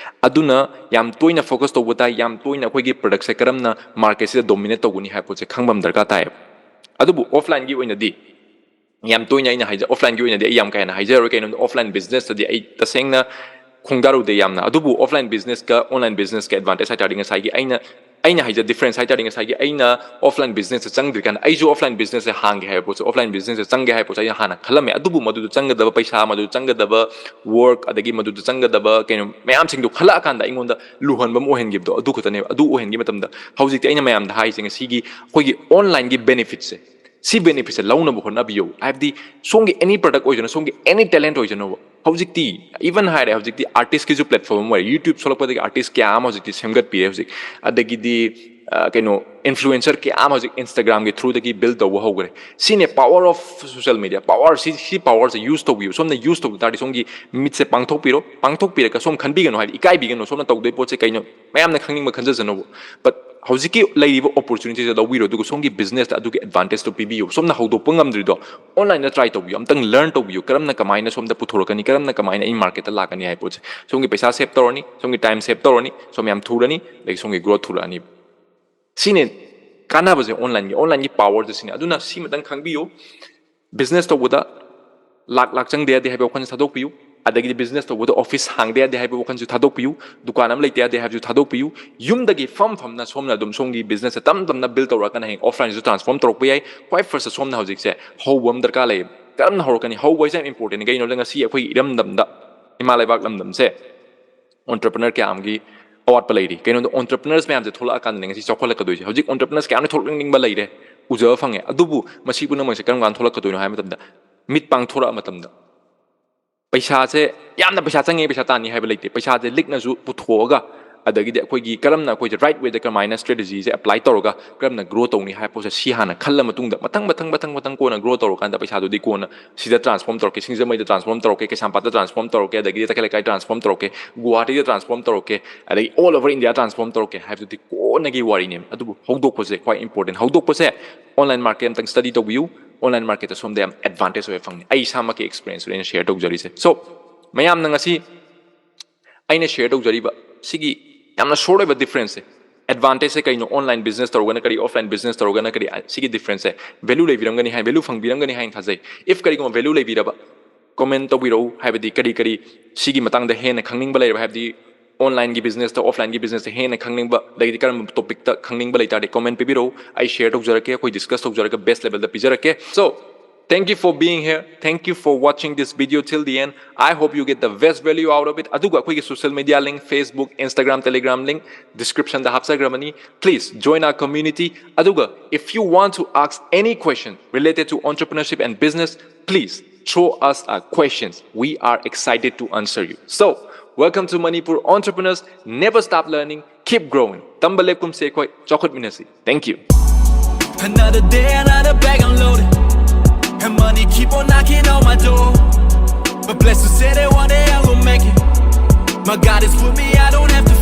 ꯑꯗꯨꯅ ꯌꯥꯝ ꯇꯣꯏꯅ ꯐꯣꯀꯁ ꯇꯧꯕ ꯇꯥꯏ, ꯌꯥꯝ ꯇꯣꯏꯅ ꯑꯩꯈꯣꯏꯒꯤ ꯄ꯭ꯔꯗꯛꯁꯦ ꯀꯔꯝꯅ ꯃꯥꯔꯀꯦꯠꯁꯤꯗ ꯗꯣꯃꯤꯅꯦꯠ ꯇꯧꯒꯅꯤ ꯍꯥꯏꯕ ꯄꯣꯠꯁꯦ ꯈꯪꯕ ꯑꯃ ꯗꯔꯀꯥꯔ ꯇꯥꯏꯌꯦꯕ꯫ ꯑꯗꯨꯕꯨ ꯑꯣꯐꯂꯥꯏꯟꯒꯤ ꯑꯣꯏꯅꯗꯤ ꯌꯥꯝ ꯇꯣꯏꯅ ꯑꯩꯅ ꯍꯥꯏꯖ ꯑꯣꯐꯂꯥꯏꯟꯒꯤ ꯑꯣꯏꯅꯗꯤ ꯑꯩ ꯌꯥꯝ ꯀꯥ ꯍꯦꯟꯅ ꯍꯥꯏꯖꯔꯔꯣꯏ꯫ ꯀꯩꯅꯣꯗ ꯑꯣꯐꯂꯥꯏꯟ ꯕꯤꯖꯤꯅꯦꯁꯇꯗꯤ ꯑꯩ ꯇꯁꯦꯡꯅ ꯈꯣꯡꯗꯥꯔꯨꯗꯦ ꯌꯥꯝꯅ꯫ ꯑꯗꯨꯕꯨ ꯑꯣꯐꯂꯥꯏꯟ ꯕꯤꯖꯤꯅꯦꯁꯀ ꯑꯣꯟꯂꯥꯏꯟ ꯕꯤꯖꯤꯅꯦꯁꯀ ꯑꯦꯗꯚꯥꯟꯇꯦꯖ ꯍꯥꯏ ꯇꯥꯔꯗꯤ ꯉꯁꯥꯏꯒꯤ ꯑꯩꯅ ꯑꯩꯅ ꯍꯥꯏꯖ ꯗꯤꯐ꯭ꯔꯦꯟꯁ ꯍꯥꯏ ꯇꯥꯔꯗꯤ ꯉꯁꯥꯏꯒꯤ ꯑꯩꯅ ꯑꯣꯐꯂꯥꯏꯟ ꯕꯤꯖꯤꯅꯦꯁꯇ ꯆꯪꯗ꯭ꯔꯤꯀꯥꯟꯗ ꯑꯩꯁꯨ ꯑꯣꯐꯂꯥꯏꯟ ꯕꯤꯖꯤꯅꯦꯁꯁꯦ ꯍꯥꯡꯒꯦ ꯍꯥꯏꯕ ꯄꯣꯠꯁꯦ, ꯑꯣꯐꯂꯥꯏꯟ ꯕꯤꯖꯤꯅꯦꯁꯁꯦ ꯆꯪꯒꯦ ꯍꯥꯏꯕ ꯄꯣꯠꯁꯦ ꯑꯩꯅ ꯍꯥꯟꯅ ꯈꯜꯂꯝꯃꯦ꯫ ꯑꯗꯨꯕꯨ ꯃꯗꯨꯗ ꯆꯪꯒꯗꯕ ꯄꯩꯁꯥ, ꯃꯗꯨꯗ ꯆꯪꯒꯗꯕ ꯋꯥꯔꯛ, ꯑꯗꯒꯤ ꯃꯗꯨꯗ ꯆꯪꯒꯗꯕ ꯀꯩꯅꯣ ꯃꯌꯥꯝꯁꯤꯡꯗꯣ ꯈꯜꯂꯛꯑꯀꯥꯟꯗ ꯑꯩꯉꯣꯟꯗ ꯂꯨꯍꯟꯕ ꯑꯃ ꯑꯣꯏꯍꯟꯈꯤꯕꯗꯣ ꯑꯗꯨ ꯈꯛꯇꯅꯦꯕ꯫ ꯑꯗꯨ ꯑꯣꯏꯍꯟꯈꯤꯕ ꯃꯇꯝꯗ ꯍꯧꯖꯤꯛꯇꯤ ꯑꯩꯅ ꯃꯌꯥꯝꯗ ꯍꯥꯏꯔꯤꯁꯦ ꯉꯁꯤꯒꯤ ꯑꯩꯈꯣꯏꯒꯤ ꯑꯣꯟꯂꯥꯏꯟꯒꯤ ꯕꯦꯅꯤꯐꯤꯠꯁꯦ, ꯁꯤ ꯕꯦꯅꯤꯐꯤꯠꯁꯦ ꯂꯧꯅꯕ ꯍꯣꯠꯅꯕꯤꯌꯨ꯫ ꯍꯥꯏꯕꯗꯤ ꯁꯣꯝꯒꯤ ꯑꯦꯅꯤ ꯄ꯭ꯔꯗꯛ ꯑꯣꯏꯖꯅꯣ, ꯁꯣꯝꯒꯤ ꯑꯦꯅꯤ ꯇꯦꯂꯦꯟꯠ ꯑꯣꯏꯖꯅꯣꯕ, ꯍꯧꯖꯤꯛꯇꯤ ꯏꯚꯟ ꯍꯥꯏꯔꯦ, ꯍꯧꯖꯤꯛꯇꯤ ꯑꯥꯔꯇꯤꯁꯀꯤꯁꯨ ꯄ꯭ꯂꯦꯠꯐꯣꯝ ꯑꯃ ꯑꯣꯏꯔꯦ꯫ ꯌꯨꯇ꯭ꯌꯨꯕ ꯊꯣꯛꯂꯛꯄꯗꯒꯤ ꯑꯥꯔꯇꯤꯁ ꯀꯌꯥ ꯑꯃ ꯍꯧꯖꯤꯛꯇꯤ ꯁꯦꯝꯒꯠꯄꯤꯔꯦ꯫ ꯍꯧꯖꯤꯛ ꯑꯗꯒꯤꯗꯤ ꯑ, ꯀꯩꯅꯣ, ꯏꯟꯐ꯭ꯂꯨꯑꯦꯟꯁꯔ ꯀꯌꯥ ꯑꯃ ꯍꯧꯖꯤꯛ ꯏꯟꯁꯇꯥꯒ꯭ꯔꯥꯝꯒꯤ ꯊ꯭ꯔꯨꯗꯒꯤ ꯕꯤꯜ ꯇꯧꯕ ꯍꯧꯈ꯭ꯔꯦ꯫ ꯁꯤꯅꯦ power of social media. Power ꯁꯤ ꯁꯤ ꯄꯋꯥꯔꯁꯦ ꯌꯨꯁ ꯇꯧꯕꯤꯌꯨ꯫ ꯁꯣꯝꯅ ꯌꯨꯁ ꯇꯧꯕ ꯇꯥꯔꯗꯤ ꯁꯣꯝꯒꯤ ꯃꯤꯠꯁꯦ ꯄꯥꯡꯊꯣꯛꯄꯤꯔꯣ, ꯄꯥꯡꯊꯣꯛꯄꯤꯔꯒ ꯁꯣꯝ ꯈꯟꯕꯤꯒꯅꯨ, ꯍꯥꯏꯗꯤ ꯏꯀꯥꯏꯕꯤꯒꯅꯨ꯫ ꯁꯣꯝꯅ ꯇꯧꯗꯣꯏ ꯄꯣꯠꯁꯦ ꯀꯩꯅꯣ, ꯃꯌꯥꯝꯅ ꯈꯪꯅꯤꯡꯕ ꯈꯟꯖꯁꯅꯨꯕ꯫ ꯕꯠ ꯍꯧꯖꯤꯛꯀꯤ ꯂꯩꯔꯤꯕ ꯑꯣꯄꯣꯔꯆꯨꯅꯤꯇꯤꯁꯦ ꯂꯧꯕꯤꯔꯣ, ꯑꯗꯨꯒ ꯁꯣꯝꯒꯤ ꯕꯤꯖꯤꯅꯦꯁꯇ ꯑꯗꯨꯒꯤ ꯑꯦꯗꯚꯥꯟꯇꯦꯖꯇꯣ ꯄꯤꯕꯤꯌꯨ꯫ ꯁꯣꯝꯅ ꯍꯧꯗꯣꯛꯄ ꯉꯝꯗ꯭ꯔꯤꯗꯣ ꯑꯣꯟꯂꯥꯏꯟꯗ ꯇ꯭ꯔꯥꯏ ꯇꯧꯕꯤꯌꯨ, ꯑꯝꯇꯪ ꯂꯔꯟ ꯇꯧꯕꯤꯌꯨ꯫ ꯀꯔꯝꯅ ꯀꯃꯥꯏꯅ ꯁꯣꯝꯗ ꯄꯨꯊꯣꯔꯛꯀꯅꯤ, ꯀꯔꯝꯅ ꯀꯃꯥꯏꯅ ꯑꯩ ꯃꯥꯔꯀꯦꯠꯇ ꯂꯥꯛꯀꯅꯤ ꯍꯥꯏꯕ ꯄꯣꯠꯁꯦ꯫ ꯁꯣꯝꯒꯤ ꯄꯩꯁꯥ ꯁꯦꯞ ꯇꯧꯔꯅꯤ, ꯁꯣꯝꯒꯤ ꯇꯥꯏꯝ ꯁꯦꯞ ꯇꯧꯔꯅꯤ, ꯁꯣꯝ ꯌꯥꯝ ꯊꯨꯔꯅꯤ, ꯑꯗꯒꯤ ꯁꯣꯝꯒꯤ ꯒ꯭ꯔꯣꯠ ꯊꯨꯔꯛꯑꯅꯤ꯫ ꯁꯤꯅꯦ ꯀꯥꯟꯅꯕꯁꯦ ꯑꯣꯟꯂꯥꯏꯟꯒꯤ, ꯑꯣꯟꯂꯥꯏꯟꯒꯤ ꯄꯋꯥꯔꯁꯦ ꯁꯤꯅꯦ꯫ ꯑꯗꯨꯅ ꯁꯤ ꯑꯃꯇꯪ ꯈꯪꯕꯤꯌꯨ꯫ ꯕꯤꯖꯤꯅꯦꯁ ꯇꯧꯕꯗ ꯂꯥꯛ ꯂꯥꯛ ꯆꯪꯗ ꯌꯥꯗꯦ ꯍꯥꯏꯕ ꯋꯥꯈꯜꯁꯦ ꯊꯥꯗꯣꯛꯄꯤꯌꯨ꯫ ꯑꯗꯒꯤꯗꯤ ꯕꯤꯖꯤꯅꯦꯁ ꯇꯧꯕꯗ ꯑꯣꯐꯤꯁ ꯍꯥꯡꯗ ꯌꯥꯗꯦ ꯍꯥꯏꯕ ꯋꯥꯈꯜꯁꯨ ꯊꯥꯗꯣꯛꯄꯤꯌꯨ꯫ ꯗꯨꯀꯥꯟ ꯑꯃ ꯂꯩꯇ ꯌꯥꯗꯦ ꯍꯥꯏꯕꯁꯨ ꯊꯥꯗꯣꯛꯄꯤꯌꯨ꯫ ꯌꯨꯝꯗꯒꯤ ꯐꯝ ꯐꯝꯅ ꯁꯣꯝꯅ ꯑꯗꯨꯝ ꯁꯣꯝꯒꯤ ꯕꯤꯖꯤꯅꯦꯁꯁꯦ ꯇꯞ ꯇꯞꯅ ꯕꯤꯜ ꯇꯧꯔꯛꯑꯀꯥꯟꯗ ꯍꯌꯦꯡ ꯑꯣꯐꯂꯥꯏꯟꯁꯨ ꯇ꯭ꯔꯥꯟꯁꯐꯣꯔꯝ ꯇꯧꯔꯛꯄ ꯌꯥꯏ꯫ ꯈ꯭ꯋꯥꯏ ꯐꯥꯔꯁꯇ ꯁꯣꯝꯅ ꯍꯧꯖꯤꯛꯁꯦ ꯍꯧꯕ ꯑꯃ ꯗꯔꯀꯥꯔ ꯂꯩꯌꯦꯕ꯫ ꯀꯔꯝꯅ ꯍꯧꯔꯛꯀꯅꯤ? ꯍꯧꯕ ꯍꯥꯏꯁꯦ ꯌꯥꯝ ꯏꯝꯄꯣꯔꯇꯦꯟ꯫ ꯀꯩꯒꯤꯅꯣꯗ ꯉꯁꯤ ꯑꯩꯈꯣꯏꯒꯤ ꯏꯔꯝꯗꯝꯗ, ꯏꯃꯥ ꯂꯩꯕꯥꯛ ꯂꯝꯗꯝꯁꯦ ꯑꯣꯟꯇꯔꯄ꯭ꯔꯤꯅꯔ ꯀꯌꯥ ꯑꯃꯒꯤ ꯑꯋꯥꯠꯄ ꯂꯩꯔꯤ꯫ ꯀꯩꯅꯣꯗ ꯑꯣꯟꯇꯔꯄ꯭ꯔꯤꯅꯔꯁ ꯃꯌꯥꯝꯁꯦ ꯊꯣꯛꯂꯛꯑꯀꯥꯟꯗꯅꯦ ꯉꯁꯤ ꯆꯥꯎꯈꯠꯂꯛꯀꯗꯣꯏꯁꯦ꯫ ꯍꯧꯖꯤꯛ ꯑꯣꯟꯇꯔꯄ꯭ꯔꯤꯅꯔꯁ ꯀꯌꯥ ꯑꯃ ꯊꯣꯛꯂꯛꯅꯤꯡꯕ ꯂꯩꯔꯦ, ꯎꯖꯕ ꯐꯪꯉꯦ꯫ ꯑꯗꯨꯕꯨ ꯃꯁꯤ ꯄꯨꯝꯅꯃꯛꯁꯦ ꯀꯔꯝ ꯀꯥꯟꯗ ꯊꯣꯛꯂꯛꯀꯗꯣꯏꯅꯣ ꯍꯥꯏꯕ ꯃꯇꯝꯗ ꯃꯤꯠ ꯄꯥꯡꯊꯣꯔꯛꯑ ꯃꯇꯝꯗ꯫ ꯄꯩꯁꯥꯁꯦ ꯌꯥꯝꯅ ꯄꯩꯁꯥ ꯆꯪꯉꯦ, ꯄꯩꯁꯥ ꯇꯥꯟꯅꯤ ꯍꯥꯏꯕ ꯂꯩꯇꯦ꯫ ꯄꯩꯁꯥꯁꯦ ꯂꯤꯛꯅꯁꯨ ꯄꯨꯊꯣꯛꯑꯒ, ꯑꯗꯒꯤꯗꯤ ꯑꯩꯈꯣꯏꯒꯤ ꯀꯔꯝꯅ ꯑꯩꯈꯣꯏꯁꯦ ꯔꯥꯏꯠ ꯋꯦꯗ ꯀꯔꯝꯍꯥꯏꯅ ꯁ꯭ꯇ꯭ꯔꯦꯇꯦꯖꯤꯁꯦ ꯑꯦꯄ꯭ꯂꯥꯏ ꯇꯧꯔꯒ ꯀꯔꯝꯅ ꯒ꯭ꯔꯣ ꯇꯧꯅꯤ ꯍꯥꯏꯕ ꯄꯣꯠꯁꯦ ꯁꯤ ꯍꯥꯟꯅ ꯈꯜꯂ ꯃꯇꯨꯡꯗ ꯃꯊꯪ ꯃꯊꯪ ꯃꯊꯪ ꯃꯊꯪ ꯀꯣꯟꯅ ꯒ꯭ꯔꯣ ꯇꯧꯔꯀꯥꯟꯗ ꯄꯩꯁꯥꯗꯨꯗꯤ ꯀꯣꯟꯅ ꯁꯤꯗ ꯇ꯭ꯔꯥꯟꯁꯐꯣꯔꯝ ꯇꯧꯔꯛꯀꯦ, ꯁꯤꯡꯖꯃꯩꯗ ꯇ꯭ꯔꯥꯟꯁꯐꯣꯔꯝ ꯇꯧꯔꯛꯀꯦ, ꯀꯩꯁꯥꯝꯄꯥꯠꯇ ꯇ꯭ꯔꯥꯟꯁꯐꯣꯔꯝ ꯇꯧꯔꯛꯀꯦ, ꯑꯗꯒꯤꯗꯤ ꯇꯈꯦꯜ ꯂꯩꯀꯥꯏ ꯇ꯭ꯔꯥꯟꯁꯐꯣꯔꯝ ꯇꯧꯔꯛꯀꯦ, ꯒꯨꯋꯥꯍꯥꯇꯤꯗ ꯇ꯭ꯔꯥꯟꯁꯐꯣꯔꯝ ꯇꯧꯔꯛꯀꯦ, ꯑꯗꯒꯤ ꯑꯣꯜ ꯑꯣꯚꯔ ꯏꯟꯗꯤꯌꯥ ꯇ꯭ꯔꯥꯟꯁꯐꯣꯔꯝ ꯇꯧꯔꯛꯀꯦ ꯍꯥꯏꯕꯗꯨꯗꯤ ꯀꯣꯟꯅꯒꯤ ꯋꯥꯔꯤꯅꯦꯕ꯫ ꯑꯗꯨꯕꯨ ꯍꯧꯗꯣꯛꯄꯁꯦ ꯈ꯭ꯋꯥꯏ ꯏꯝꯄꯣꯔꯇꯦꯟ꯫ ꯍꯧꯗꯣꯛꯄꯁꯦ ꯑꯣꯟꯂꯥꯏꯟ ꯃꯥꯔꯀꯦꯠ ꯑꯝꯇꯪ ꯁ꯭ꯇꯗꯤ ꯇꯧꯕꯤꯌꯨ꯫ ꯑꯣꯟꯂꯥꯏꯟ ꯃꯥꯔꯀꯦꯠꯇ ꯁꯣꯝꯗ ꯌꯥꯝ ꯑꯦꯗꯚꯥꯟꯇꯦꯖ ꯑꯣꯏꯕ ꯐꯪꯅꯤ꯫ ꯑꯩ ꯏꯁꯥꯃꯛꯀꯤ ꯑꯦꯛꯁꯄꯤꯔꯤꯌꯦꯟꯁꯇꯨꯗ ꯑꯩꯅ ꯁꯤꯌꯔ ꯇꯧꯖꯔꯤꯁꯦ꯫ ꯁꯣ ꯃꯌꯥꯝꯅ ꯉꯁꯤ ꯑꯩꯅ ꯁꯤꯌꯔ ꯇꯧꯖꯔꯤꯕ ꯁꯤꯒꯤ ꯌꯥꯝꯅ ꯁꯣꯔꯠ ꯑꯣꯏꯕ ꯗꯤꯐ꯭ꯔꯦꯟꯁꯁꯦ, ꯑꯦꯗꯚꯥꯟꯇꯦꯖꯁꯦ ꯀꯩꯅꯣ, ꯑꯣꯟꯂꯥꯏꯟ ꯕꯤꯖꯤꯅꯦꯁ ꯇꯧꯔꯒꯅ ꯀꯔꯤ, ꯑꯣꯐꯂꯥꯏꯟ ꯕꯤꯖꯤꯅꯦꯁ ꯇꯧꯔꯒꯅ ꯀꯔꯤ, ꯁꯤꯒꯤ ꯗꯤꯐ꯭ꯔꯦꯟꯁꯁꯦ ꯚꯦꯂꯨ ꯂꯩꯕꯤꯔꯝꯒꯅꯤ ꯍꯥꯏ, ꯚꯦꯂꯨ ꯐꯪꯕꯤꯔꯝꯒꯅꯤ ꯍꯥꯏꯅ ꯊꯥꯖꯩ꯫ ꯏꯐ ꯀꯔꯤꯒꯨꯝꯕ ꯚꯦꯂꯨ ꯂꯩꯕꯤꯔꯕ, ꯀꯣꯃꯦꯟ ꯇꯧꯕꯤꯔꯛꯎ꯫ ꯍꯥꯏꯕꯗꯤ ꯀꯔꯤ ꯀꯔꯤ ꯁꯤꯒꯤ ꯃꯇꯥꯡꯗ ꯍꯦꯟꯅ ꯈꯪꯅꯤꯡꯕ ꯂꯩꯔꯕ, ꯍꯥꯏꯕꯗꯤ ꯑꯣꯟꯂꯥꯏꯟꯒꯤ ꯕꯤꯖꯤꯅꯦꯁꯇ ꯑꯣꯐꯂꯥꯏꯟꯒꯤ ꯕꯤꯖꯤꯅꯦꯁꯇ ꯍꯦꯟꯅ ꯈꯪꯅꯤꯡꯕ, ꯑꯗꯒꯤꯗꯤ ꯀꯔꯝꯕ ꯇꯣꯄꯤꯛꯇ ꯈꯪꯅꯤꯡꯕ ꯂꯩꯇꯥꯔꯗꯤ ꯀꯣꯃꯦꯟ ꯄꯤꯕꯤꯔꯛꯎ꯫ ꯑꯩ ꯁꯤꯌꯔ ꯇꯧꯖꯔꯛꯀꯦ, ꯑꯩꯈꯣꯏ ꯗꯤꯁꯀꯁ ꯇꯧꯖꯔꯒ ꯕꯦꯁ ꯂꯦꯚꯦꯜꯗ ꯄꯤꯖꯔꯛꯀꯦ꯫ So thank you for being here, thank you for watching this video till the end. I hope you get the best value out of it. ꯑꯗꯨꯒ ꯑꯩꯈꯣꯏꯒꯤ social media link, Facebook, Instagram, Telegram link descriptionꯗ ꯍꯥꯞꯆꯈ꯭ꯔꯕꯅꯤ꯫ Please join our community. ꯑꯗꯨꯒ if you want to ask any question related to entrepreneurship and business, please throw us our questions. We are excited to answer you. So welcome to Manipur Entrepreneurs. Never stop learning, keep growing. ꯇꯝꯕ ꯂꯦꯞꯀꯨꯝꯁꯦ ꯑꯩꯈꯣꯏ, ꯆꯥꯎꯈꯠꯃꯤꯟꯅꯁꯤ꯫ Thank you. Another day, another bag unloaded. And money keep on knocking on my door. But blessed to say that one day I will make it. My God is with me, I don't have to